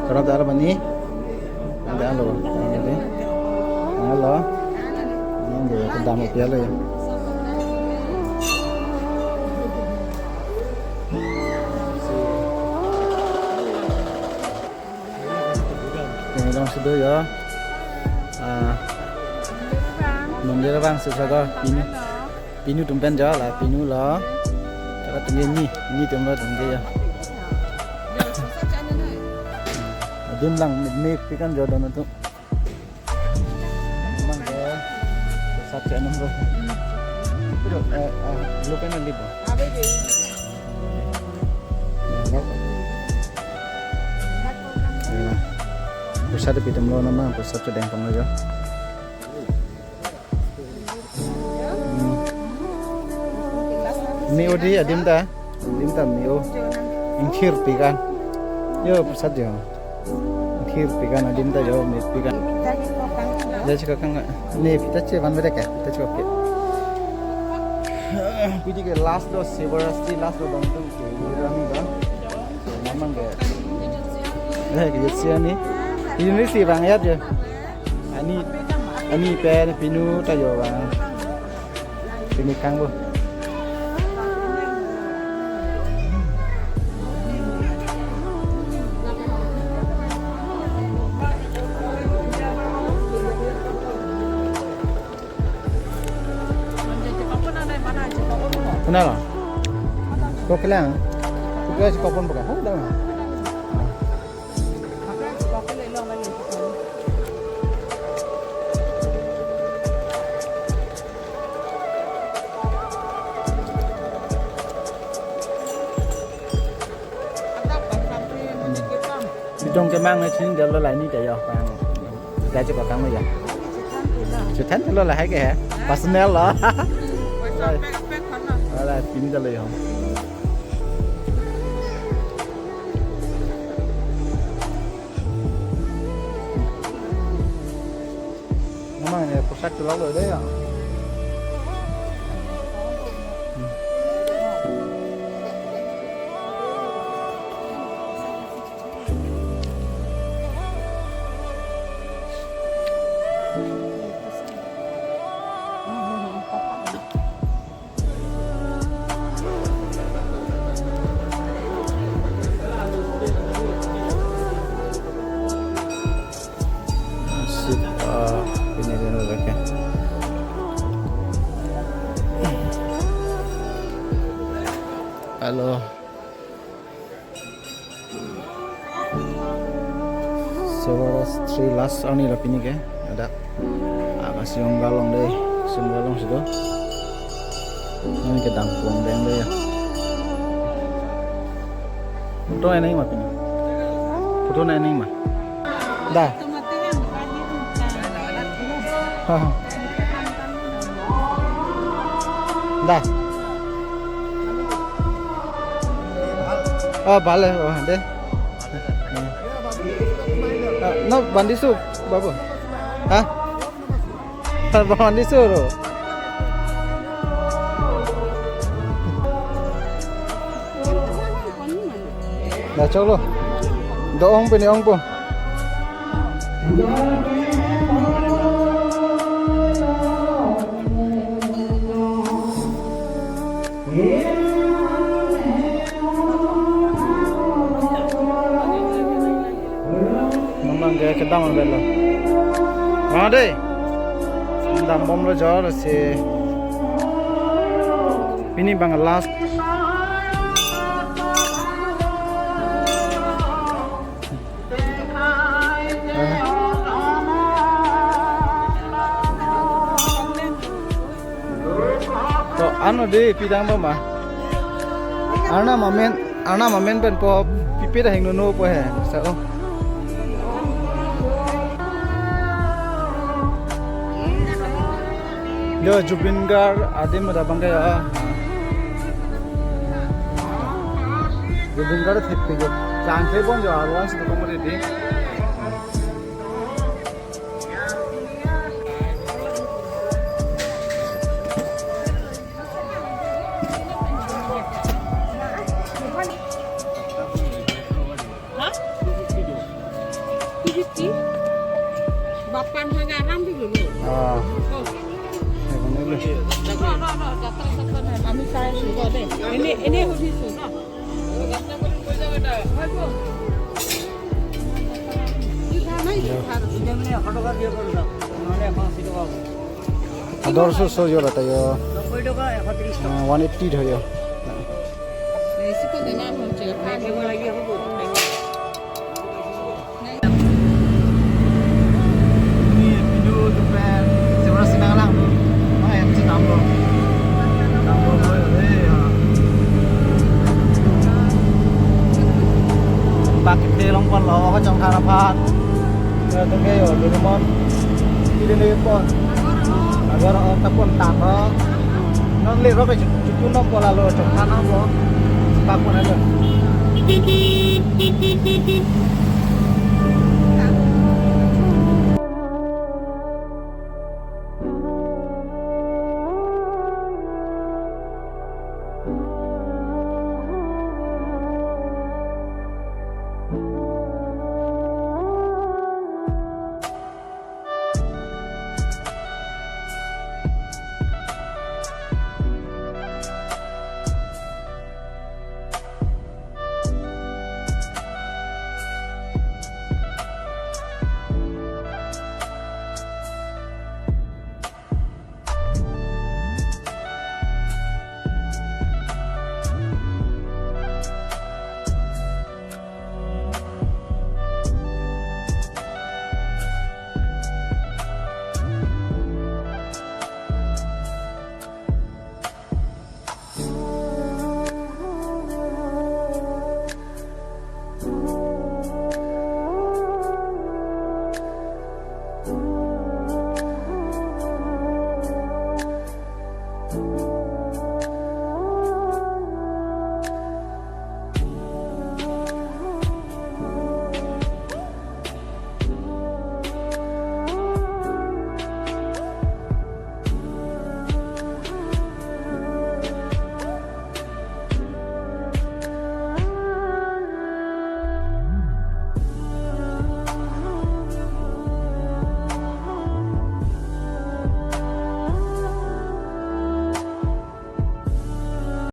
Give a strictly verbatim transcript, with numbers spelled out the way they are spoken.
Karap dar bani. Ada lo. Ada lo. Ada lo. Ini dia kedam api lo ya. Ini dong sudah ya. Ah, mondir bang sesaga ini. Pinu atum pen jo la, pinu lo. Chaka atum ke ni, ni atum lo atum ke jo. Adim lang me, me pikan jo don atum. Mang ke, sat ke anam lo. Itu, eh, eh, lo kan libo. Ya, prasad pi atum lo nama, prasad chedeng pang lo jo. Hmm. Me-o dei adim ta. Adim ta me-o. Ingthir pikan. Jo, prasad jo. Ingthir pikan adim ta jo, me pikan. Jaji kakang. Ne pita che van beda ka. Pita che oke. Pidi ke last lo, Sivarasti last lo bang tu. Rami bang. So, memang ke. Eh, ke si ani. Ini si bang ya dia. Ani, ani pen pinu ta jo bang. Pini kang bo. Kenal? Kok kelang? Kok kelang si kopon bukan? Oh, dah. Bidong kemang ne chin jalo la ni ta yo pang. Jaji kakang ya. Chethan lo lahai ke hai. Personal lo. Ala pin jalo yo. Memang ini pusat tu lalu deh ya. Hmm. Sip, ah, ini dia lagi. Halo. Sivarasti last arni la pini ke, ada. Aga si ong galong dei, si ong galong si do. Ini kedam puang deng dei ya. Photo nai nai ma pini. Photo nai nai ma. Dah. Dah. Oh, bale, oh, deh. Ah, no, bandi su, babu. Hah? Bandi su, ro. Dah, chok lo. Do-ong pini ong po. Memang gaya kedam ang bela. Mana deh? Kedam bom lo jor si. Pini bang last. To ano dei, pidang ba ma. Arnam amen, Arnam amen pen po pipe ta hingno no po he. So. Yo, Zubeen Garg adim ada bang ke ya. Zubeen Garg thip ke yo. Chang the bon yo, alwan si to komodi di. আমি চাই আছো ৰ দেই। এনে, এনে সুধিছো ন। আদৰ্শ চজল এটা ইয়া। নব্বৈ টকা, এশ ত্ৰিশ টকা। আহ, ওৱান এইট্টি ধৰিয়া। বেছি কম দাম হৈছে। Ini video depan sebelah sini lang. Mai yang si tambah. Tambah boy, eh, ya. Bakit telong pon lo, ako jong harapan. Ya, tuh kayak, oh, di rumah. Di, di, di, pon. Agar, oh, tapon tambah. Non le ro ke chu chu nom ko la lo chok tha nang lo. Pak ko na lo.